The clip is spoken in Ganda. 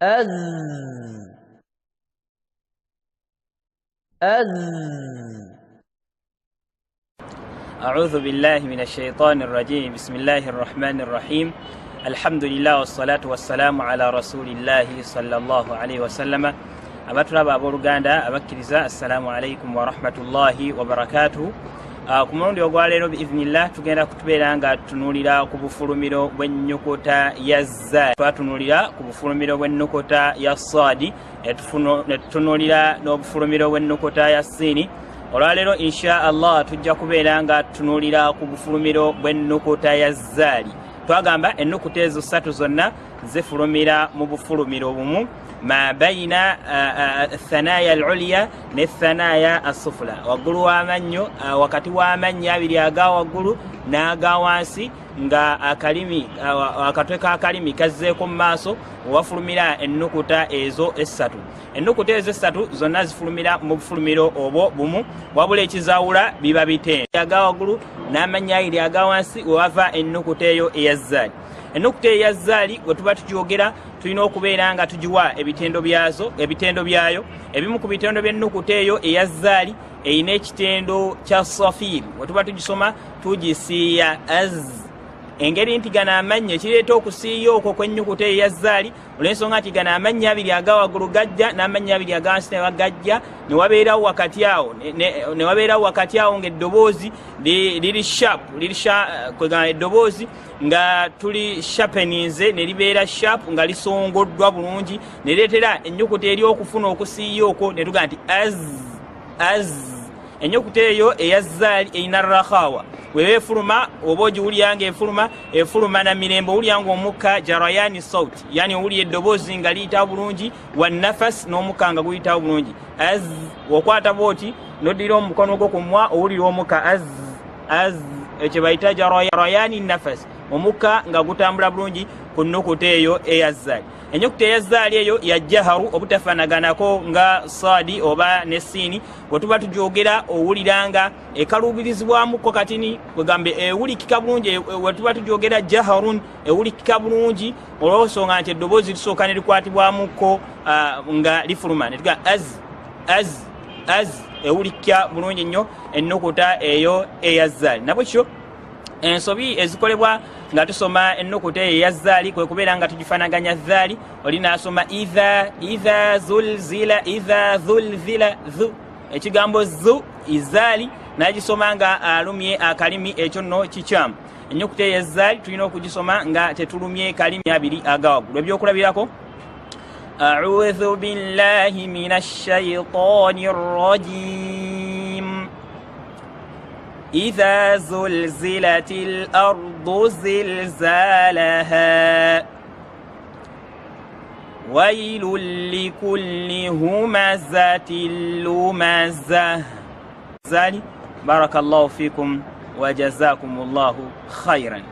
أز أز. أعوذ بالله من الشيطان الرجيم. بسم الله الرحمن الرحيم. الحمد لله والصلاة والسلام على رسول الله صلى الله عليه وسلم. Abatulaba abooluganda abakkiriza, assalamu alaikum warahmatullahi wabarakatuhu. Ku mulundi ogwaleero biiznillah tugenda kutubeera nga tutunuulira ku bufulumiro bw'ennyukuta ya za. Twatunuulira ku bufulumiro bw'ennukuta ya saadi, ne tutunuulira n'obufulumiro bw'ennukuta ya siini. Olwaleero insha Allah tujja kubeera nga tutunuulira ku bufulumiro bw'ennukuta ya zaali. Twagamba ennukuta ezo ssatu zonna zifulumira mu bufulumiro bumu, ma baina thanaya al ulya ne thanaya asufula, waggulu w'amannyo, wakati w'amannyo abiri aga waggulu n'aga wansi, nga akalimi, akatwe k'akalimi kazzeeko mu maaso, wewafulumira ennukuta ezo essatu. Ennukuta ezo essatu zonna zifulumira mu bufulumiro obwo bumu, wabula ekizaawula biba bitendo aga waggulu n'amannyo abiri aga wansi wewava ennukuta eyo eya zaali. Ennukuta eya zaali bwe tuba tugyogera tulina okubeera nga tugiwa ebitendo byazo, ebitendo byayo. Ebimu ku bitendo by'ennukuta eyo eya zaali, erina ekitendo kya safiiri. Bwe tuba tugisoma tugisiiya az, engeri nti gano amannyo ekireeta okusiiya okwo kw'ennyukuta eyo eya zaali, olw'ensonga nti gano amannyo abiri aga waggulu gajja n'amannyo abiri aga wansi ne gajja, ne wabeerawo wakati awo, ne wabeerawo wakati awo ng'eddoboozi liri sharp, liri kwegamba eddoboozi nga tuli sharpeninze ne libeera sharp, nga lisongoddwa bulungi, ne lireetera ennyukuta eri okufuna okusiiya okwo, ne tugamba nti az az. Ennyukuta eyo eya zaali erina rakhawa, weba efuluma oba ogiwulira nga efuluma, efuluma na mirembe, owulira nga omukka jarayani saut, yani owulira eddoboozi nga liyitawo bulungi, wa nafas, n'omukka nga guyitawo bulungi. Az, okwata bwoti noddira omukono gwo ku mwa, owulira omukka az az, ekyo bayita jarayani nafas, omukka nga gutambula bulungi ku nnukuta eyo eya zaali. Ennyukuta eya zaali eyo ya jaharu, obutafaanaganako nga saadi oba ne siini. Bwe tuba tugyogera owulira nga ekaluubirizibwamuko katini, kwegambe ewulikika bulungi. Bwe tuba tugyogera jaharun ewulikika bulungi, olw'ensonga nti eddoboozi lisooka ne likwatibwamuko nga lifuluma, ne tugamba az az az, ewulikika bulungi nnyo ennukuta eyo eya zaali. Nabwekyo ensobi ezikolebwa nga tusoma ennukuta eyo eya zaali kwe kubeera nga tugifaanaganya zaali. Oli n'asoma idha, idha zulzila, idha zulzila, zu, ekigambo zu izaali n'agisoma nga alumye akalimi, ekyo nno kikyamu. Ennyukuta eyo ezaali tulina okugisoma nga tetulumye kalimi abiri aga waggulu. Ebyokulabirako: a'udhu billahi minash shaitani rrajim, idha zulzilatil ardu zilzalaha, wailun likulli humazatin lumazah. Zali. Barakallahu fikum wa jazakumullahu khairan.